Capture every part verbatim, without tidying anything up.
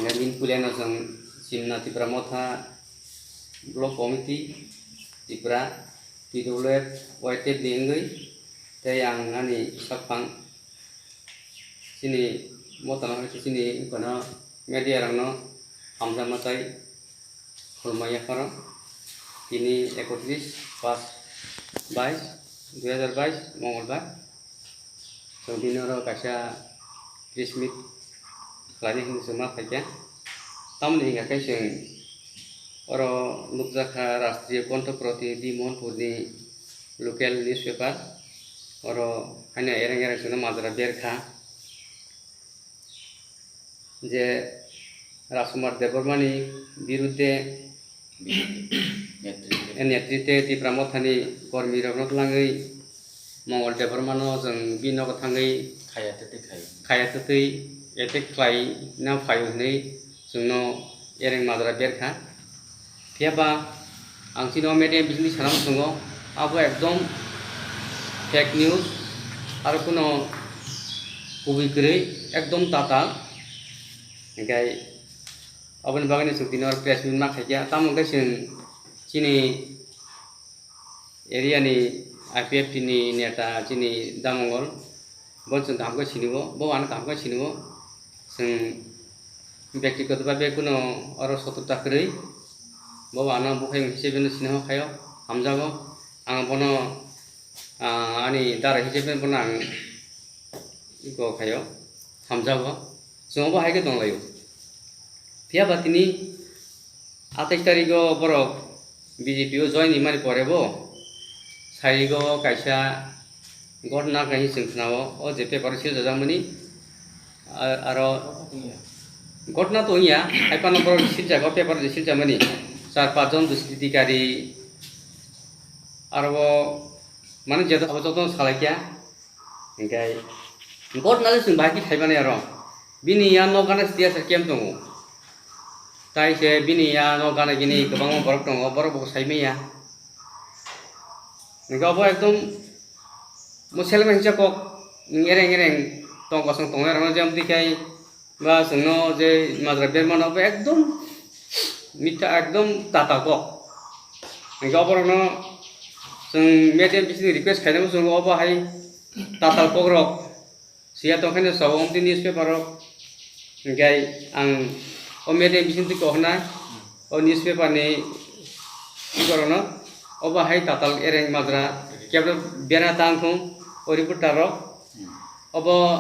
Nini puilano chwng Chimna Tipra Motha Block Committee, Tipra, P W F, Y T F ni wngwi, tei ang ani sakphang chini mothano hai chini wngkano media rokno hamjakma tei khulumma yapharo. Tini ekotris pas bais dui hazar bais Mongolbar. Chwng bini oro kaisa press meet khlainai hinwi chwng ma phaikha. Tamoni hingkha khe chwng oro nukjakha Rashtriya Kontho Protinidhi Mohanpurni local newspaper. Oro haino ereng ereng chwngno majra berkha je Rajkumar Debbarmani birudde Netrite. Netrite Tipra Mothani kormi rokno twlangwi Mongol Debbarmano chwng bini nogo thangwi Khaya twtwi khayo. Khaya twtwi attack khlai na phaio hinwi chwngno ereng majra berkha. Phiya ba ang chini o media bisingtwi sana muchungo, abo ekdom fake news, aro kuno kubui kwrwi, ekdom tatal. Hinkhe aboni bagwino chwng tini o press meet ma khaikha, tamo hinkhe chwng chini area ni I P F T ni neta chini Damongol, bo chwng kaham khe sini o, bo ano kaham khe sini o. Chwng byaktigoto bhabe kuno oro sotrota kwrwi, bo ano bukhai hisabe no sini o khaio, hamjago. Ang bono, ah, ani dara hisabe bono ang iko khaio, hamjago. Chwng bo hai khe tonglaio. Phiya ba tini atais tarikh o borok B J P o join wngmani pore bo saigo kaisa ghotna khe chwng khnao, o je paper o sirjajakmani, a-, aro ghotna to wngya, hai phano borok sirjago, paper o je sirjakmani char panch jon duskriti kari, aro o mane je abo jotono salaikha. Hinkhe ghotna le chwng bahai khe khaimani aro. Bini ya nok gana sitiya se kem tongo. Tai se bini ya nok gana gini kwbangma borok tongo, borok bo sai manya. Hinkhe obo ekdom mo seleng hingsa kok ereng ereng tong kosong tongnai rokno jemtwi khai ba chwngno je majra bermano bo ekdom mitha, ekdom tatal kok. Hinkhe oborokno chwng media bisingni request khainai muchungo, obo hai tatal kokrok siya tongkhaino sao omtwi newspaper o. Hinkhe ang o media bisingtwi kok hwnai, o newspaper ni borokno obo hai tatal ereng majra kebra bera tang thung o reporter rok. Obo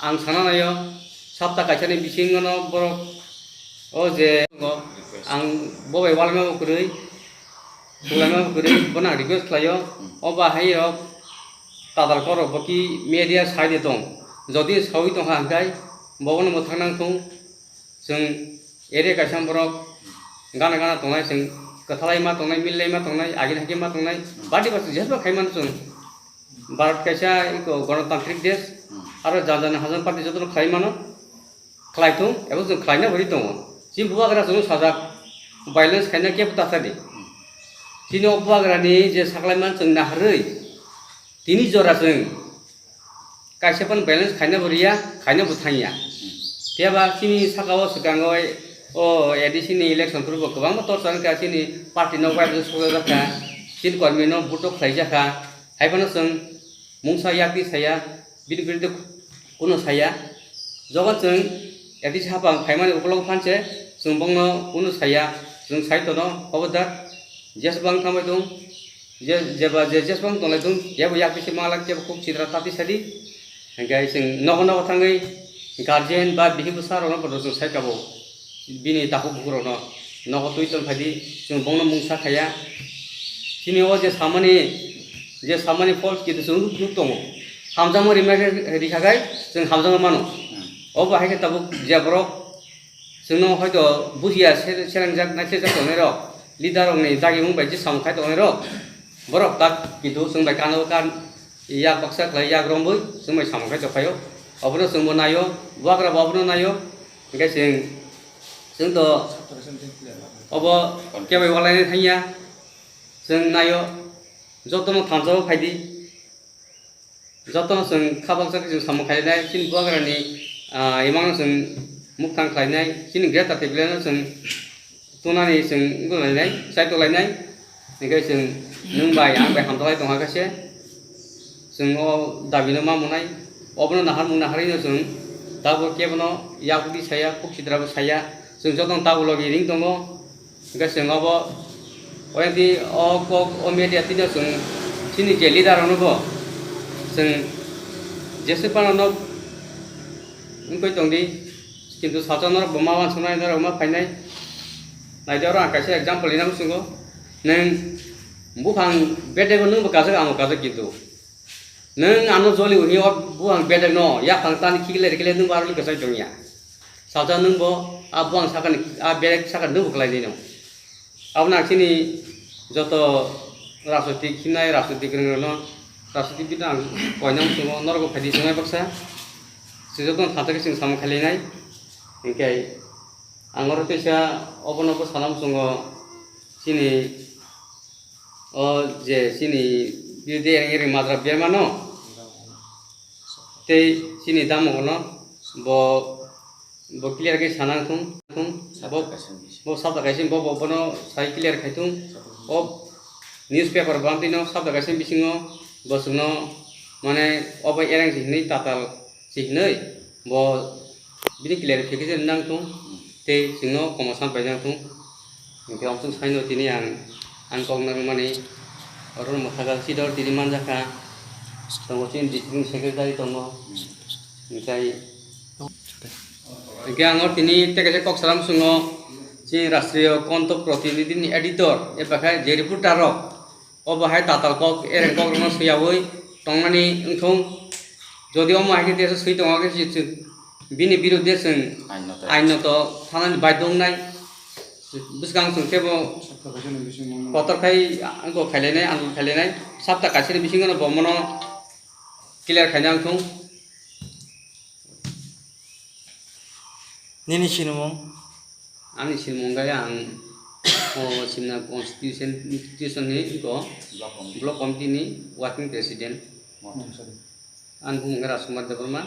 ang sana naio, sapta kaisani bisingono borok o je ang bo bai ualaima bo kwrwi, ualaima bo kwrwi, bono ang request khlaio, o ba hai rok tatal korok bo ki media side tong, jodi sawi tongkha hwnkhe bobono mwthang nang thung. Chwng area kaisa borok gana gana tongnai, chwng kwthalai ma tongnai, millai ma tongnai, agini hake ma tongnai, badi basi jephru khai mano chwng. Bharat kaisa iko gonotantrik desh, aro jan jan hajan party jotono khlai mano, khlai thung, ebo chwng khlaina bwrwi tongo. Chini bubagra chwngno sajak, violence khaina kebo ta sadi. Chini o bubagrani je saklai man chwng naharwi, tini jora chwng kaisa phano balance khaina bo riya, khaina bo thangya. Phiya ba chini saka o swkango o A D C ni election phuru bo kwbangma torsa wngkha, chini party nok bai bo sokjak kha, chini kormi no vote o khlai jak kha. Hai phano chwng mungsa yakti saya, bini biruddhe kuno saya. Jogon chwng A D C hapang phaimani ukulok phanse chwng bongno kuno saya, chwng sai tono, khobodar, jeswk bang thambai tong. Je, jeba je jesbang tonglai thung, jebo yak bisi manglak, jebo kuk chidra tati sadi. Hingke chwng nogo nogo thangwi guardian ba bihi bwsa rokno bono chwng sai kabo. Bini takhuk bukhuk rokno nogo twi tong phai di, chwng bongno mungsa khaiya. Chini o je samani, je samani false kitu chwng nuk tongo. Hamjakma rima khe rikha khai chwng hamjakma mano. Obo hai khe tabuk je borok chwngno hoito bujiya se-, selengjak naisajak tongnai rok. Leader rokni dagimung bai je samung khai tongnai rok, borok tak kitu chwng bai kano kan yak baksa khlai yak rombwi chwng bai samung khai tongphaio. Obono chwngbo naio, bubagra bo obono naio. Hingke chwng, chwng to obo kebai walainai thangya. Chwng naio, jotono thansa o phaidi. Jotono chwng kha baksa khe chwng samung khainai, chini bubagrani, ah, imangno chwng Muktang khlainai, chini greater Tipraland no chwng tunani chwng wngwi lainai, chaitok lainai. Hinkhe chwng nwng bai ang bai hamjaklai tongkha khe se. Chwng o dabi no ma mwnai. Obono naharmung naharwi no chwng tabuk kebono yakugwi saya, kuk sitrabo saya. Chwng jotono tabuk logi ring tongo. Hinkhe chwng obo oyang twi o kok o media twi no chwng chini je leader rok no bo chwng jeswk phano no wngwi tongdi, kintu salsa norok bo ma uansuknai, norok ma phainai. Naidi oro ang kaisa example rina muchungo, nwng buphang bedek o nwngbo kajak, angbo kajak, kintu nwng ano joli hwnwi o buphang bedek no yaphang tani khikle rikle nwngbo aro kwchai tongya. Salsa nwngbo a buphang sakani, a bedek sakani nwngbo kwlainai no. Abono ang chini joto rajnoitik himnai, rajnoitik kwrwng rokno, rajnoitik bidno ang koinai muchungo, norokbo phaidi chwngnai baksa. Chwng jotono thansa khe chwng samung khailainai. Hinkhe ang oro teisa obono bwsana muchungo chini o je chini biyodi ereng ereng majra bermano tei chini damogono bo, bo clear khe sana wngthung, wngthung. Bo, bo sabda kaisa bo, bo, bono sai clear khai thung. O newspaper bantwino sabda kaisa bisingo bo chwngno mane obo ereng si hinwi tatal si hinwi bo bini clarification nang thung tei chwngno komosan painang thung. Hinkhe omo chwng saino tini ang, ang kok narwkmani oro mwthakal sidor tini manjakha. Tongo chini district secretary tongo. Hinkhe, hinkhe ang oro tini tei kaisa kok salam chwngo chini Rashtriyo Kontho Protinidhi ni editor, eba khe je reporter rok. Obo hai tatal kok, ereng kok rokno swiyaui tongnani wngthung. Jodi omo hai khe teisa swi tongo khe se chwng bini biruddhe chwng ainoto, ainoto thanani baidhyo wngnai. Bwskang chwng khe bo kotor khai angko khailainai, angko khailainai. Sapta kaisani bisingo no bo mono clear khaina wngthung. Nini sinimung? Ani sinimung khe ang o Simna constitution, constitution ni ko Block committee. Block committee ni working president. Mohammed Sadiq. Ani bumung khe Rajkumar Debbarma.